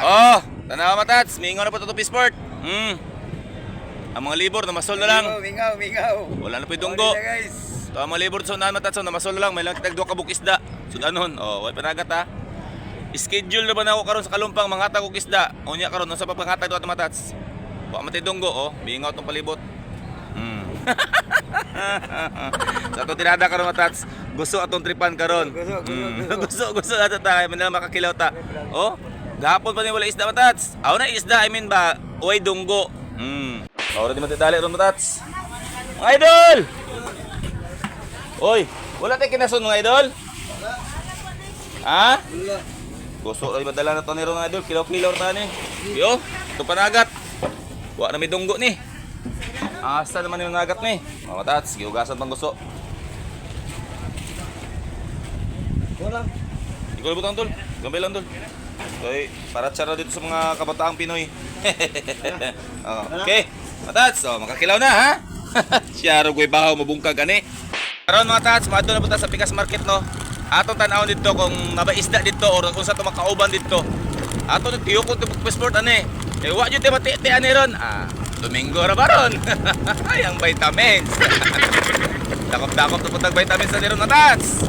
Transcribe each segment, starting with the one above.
Oh, tanawa, matats, mingaw na po ito sport. Ang mga libor na masol na lang. Mingaw, mingaw. Wala na po yung dunggo. Sorry na, guys. Ito ang mga libor sa unahan, matats, oh, na masol na lang. May lang kitag duha ka buk isda. Sudanon. Oh, wala panagat ha. Schedule na ba na ako karon sa Kalumpang mangatag og isda? Unya karon unsa pa pangatag duha matats? Wa man tay dunggo oh, mingaw tong palibot. Sa atong tirada karon, matats, gusto atong tripan karon. Gusto, gusto, gusto. Gusto, gusto ato ta kay man lang makakilaw ta. Oh, gahapon pa ni wala isda, matats. Aw na isda, I mean ba, way dunggo. Ora di man dali ron, matats. Mga idol! Oy, wala tay kinason, mga idol? Ha? Wala. Gusto ay madala na to ni ron, mga idol, kilaw-kilaw ta ni. Yo, ito panagat. Wa na may dunggo ni. Asa naman yung nagat ni? Mga matats, giugasan pang gusto. Wala. Ikaw butang, tol. Gambay lang, tol. Okay, para tsara dito sa mga kabataang Pinoy. Oh, okay. Matats, oh, makakilaw na ha. Siya ro bahaw mabungkag ani. Karon, mga tats, maadto na punta sa Pikas Market no. Atong tan-awon dito kung nabaisda dito or kung sa to makauban dito. Ato ni tiyoko to passport ani. Eh wa jud mati ani ron. Ah, Domingo ra baron. Ay, ang vitamins. Dakop-dakop to putag vitamins na ron, matats.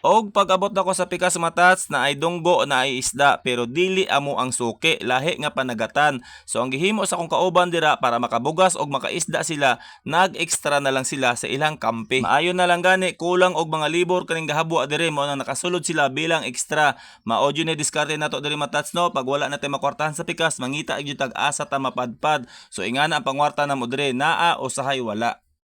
Og pag-abot nako sa pikas, matats, na ay dunggo, na ay isda, pero dili amo ang suki, lahi nga panagatan. So ang gihimo sa akong kauban dira para makabugas og makaisda sila, nag-extra na lang sila sa ilang kampi. Maayo na lang gani kulang og mga libor kaning gahabwa diri, mao nang nakasulod sila bilang extra. Mao jud ni diskarte nato diri, matats no, pag wala na tay makwartahan sa pikas, mangita gyud tag asa ta mapadpad. So ingana ang pangwarta namo diri, naa usahay wala.